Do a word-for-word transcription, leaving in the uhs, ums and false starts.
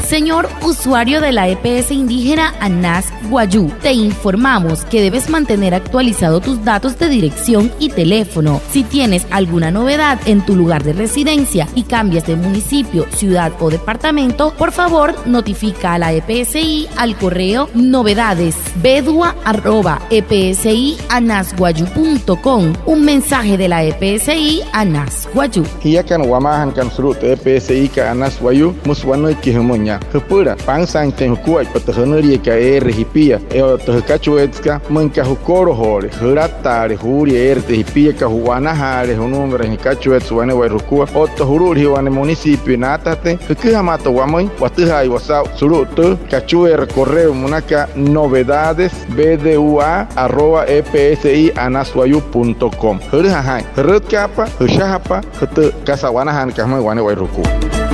Señor usuario de la E P S indígena Anas Wayuu, te informamos que debes mantener actualizado tus datos de dirección y teléfono. Si tienes alguna novedad en tu lugar de residencia y cambias de municipio, ciudad o departamento, por favor notifica a la E P S I al correo novedades bedua arroba E P S I Anas Wayuu punto com. Un mensaje de la E P S I Anas Wayuu. Jiakana wamaajanakana sulu'u tü E P S I kat Anas Wayuu, müsü wanüiki jümüin yaa: Jüpüla pansaainjatüin jukuaippa tü jünüliakat eere jipia, otta tü jükachueetsekat müinka jükolojoole, jülataale juulia eere tü jipiakat, ju'wanajaale junuumirain jükachueetse wane'ewai jukua, otta julu'ulijee wane municipio naatajatüin, jüküjamaata wamüin watüjaaiwa saa'u sulu'u tü kachueera correo münakat novedades bedua arroba E P S I Anas Wayuu punto com. Jülüja jaa'in, jürütkaapa, jüshajapa jütü kasa a'wanajaanakat jümüin wane'ewai jukua.